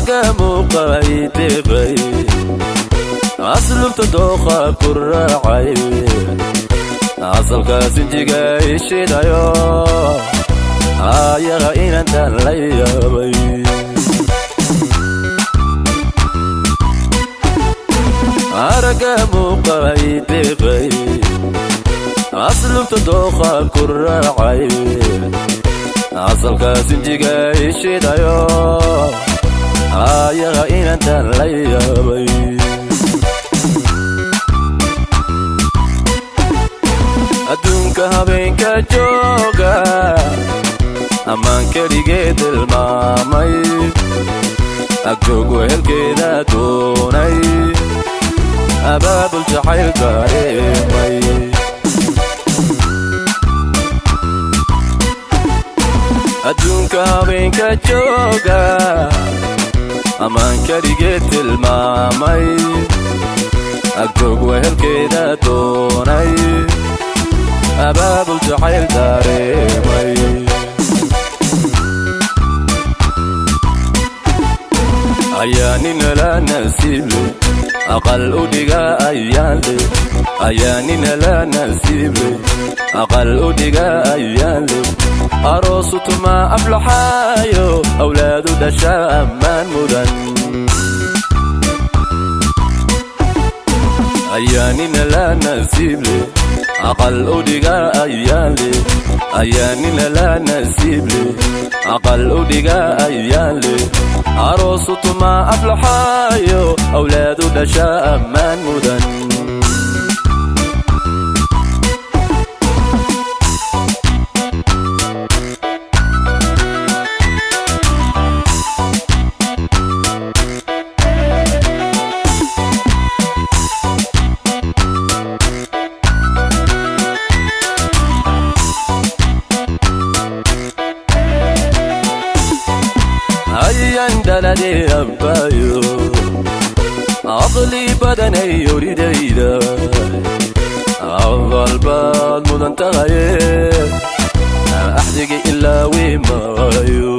Aragga muuqa i deeqay, aslubta dooqa ku raacay, asalka sinjiga ishidayo, ayaga inantan la yaabay. Aragga muuqa i deeqay, aslubta dooqa ku raacay, asalka sinjiga ishidayo, ayaga inantan la yaabay. Adduunka habeenka jooga ammaan keligeed tilmaamay, agjoog wehelkeeda doonay, abaabul jacayl dareemay. Adduunka habeenka jooga ammaan keligeed tilmaamay, agjoog wehelkeeda doonay, abaabul jacayl dareemay. Ayaa ninala nasiible aqal u dhiga ayaanle, ayaa ninala nasiible aqal u dhiga ayaanle, aroosu tuma aflaxaayo, awlaadu dhasha ammaan mudan. Ayaa ninala nasiible aqal u dhiga ayaanle, ayaa ninala nasiible aqal u dhiga ayaanle, aroosu tuma aflaxaayo, awlaadu dhasha ammaan mudan. Ayaan dhaladee abbaayo, aqli badanay oridayda, abaal baad mudan tahaye, axdiga ilaawi maayo.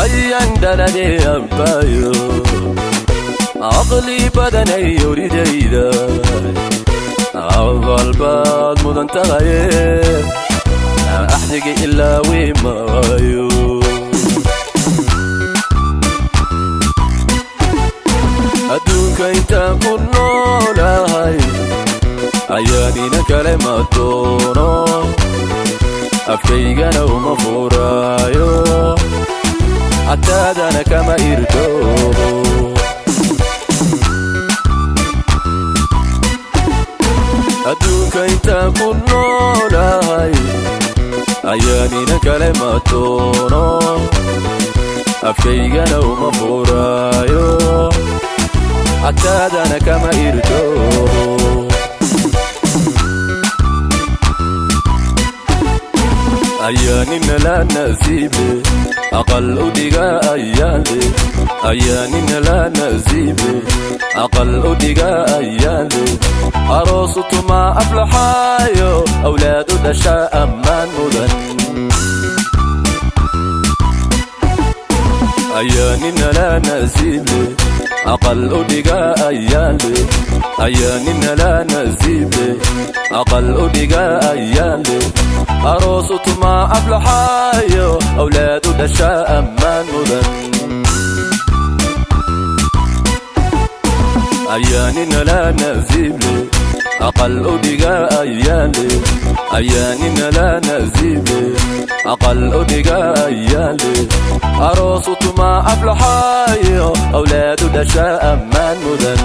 Ayaan dhaladee abbaayo, aqli badanay oridayda, abaal baad mudan tahaye, axdiga ilaawi maayo. Adduunka intaan ku noolahay ayaan ina kale ma doono, afkaygana uma furaayo, cataadana kama irdoobo. Adduunka intaan ku noolahay ayaan ina kale ma doono, afkaygana uma furaayo, cataadana kama irdoobo. Ayaa ninala nasiible aqal u dhiga ayaanle, ayaa ninala nasiible aqal u dhiga ayaanle, aroosu tuma aflaxaayo, awlaadu dhasha ammaan mudan. Ayaa ninala nasiible aqal u dhiga ayaanle, ayaa ninala nasiible aqal u dhiga ayaanle, aroosu tuma aflaxaayo, awlaadu dhasha ammaan mudan. Ayaa ninala nasiible aqal u dhiga ayaanle, ayaa ninala nasiible aqal u dhiga ayaanle, aroosu tuma aflaxaayo, awlaadu dhasha ammaan mudan.